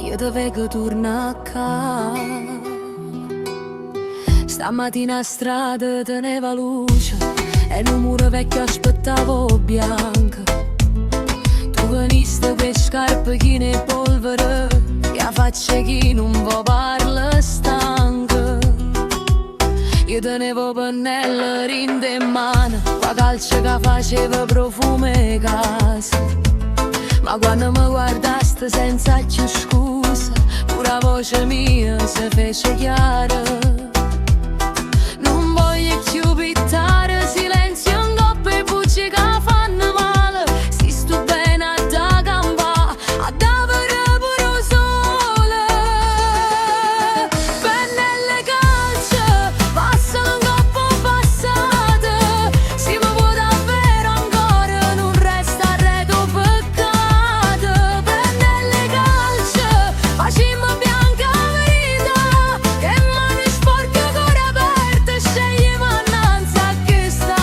Io te veco turnà ccà. Stammatina 'a strada teneva luce e nu muro vecchio aspettava 'o bianco. Tu veniste cu 'e scarpe chine 'e polvere e 'a faccia 'e chi nun vo' parla stanco. Io tenevo 'o pennello dint' 'e mmane, cu 'a calce ca faceva profumo 'e casa. Ma quanno me guardaste senza cchiù scusa, pure 'a voce mia se fece chiara. Nun voglio cchiù pittare silenzio 'ncopp' 'e bucie ca fanno male. Si stu bene adda campà, adda verè pure 'o sole. Pennello 'e calce, passano 'ncopp' 'o passato. Si me vuò davvero ancora, nun resta arreto 'o peccato. Pennello 'e calce, facimmo bianca 'a verità. Cu 'e mane sporche, core aperto, scegliamo annanze a chesta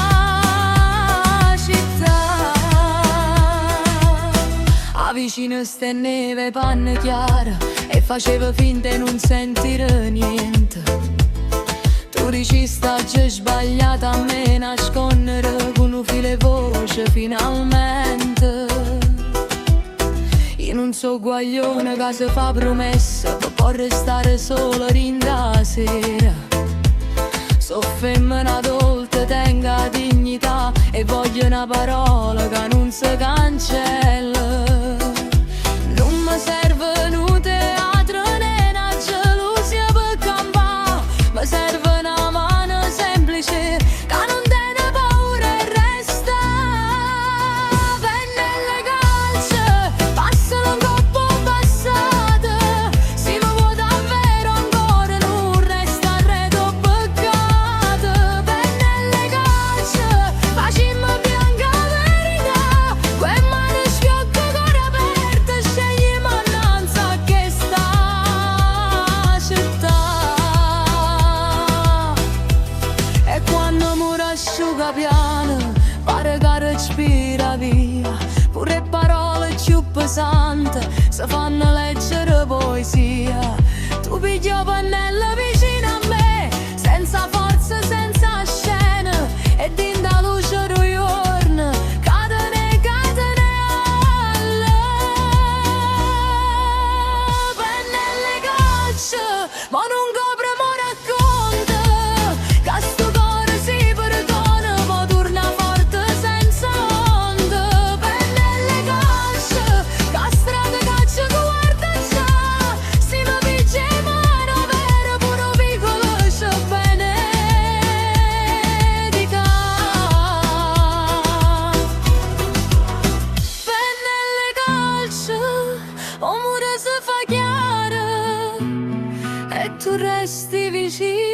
città. 'A vicina stenneva 'e panne chiare e faceva finta 'e nun sentire niente. Tu diciste aggio sbagliato a me nasconnere con un filo 'e voce finalmente. Io nun so guaglione che si fa promessa per poi restare sola dint' 'a sera. So femmina adulta, tengo 'a dignità e voglio una parola che nun si cancella. Nun mi serve nu teatro né una gelosia per campà, mi serve una mano semplice che non tiene paura e resta. Pennello 'e calce, passano 'ncopp' 'o passato. Si mi vuoi davvero ancora nun resta arreto 'o peccato. Pennello 'e calce, facimmo bianca 'a verità. Cu 'e mane sporche, core aperto, scegliamo annanze a chesta città. E quanno muro asciuga piano, pare che respira via. Pure parole più pesanti si fanno leggere poesia. Tu pigli 'o pennello vicino a me, senza forza, senza scena, e dint' 'a luce do juorno, cadene, cadene alla. Pennello 'e calce, ma nun copre, ma racconta, che sto core si perdona, ma torna forte senza onda. Pennello 'e calce, che strada che ci guarda già, si mi pigli mano vera, pure 'o vicolo ce benedica. Pennello 'e calce, 'o muro si fa chiaro e tu resti vicino.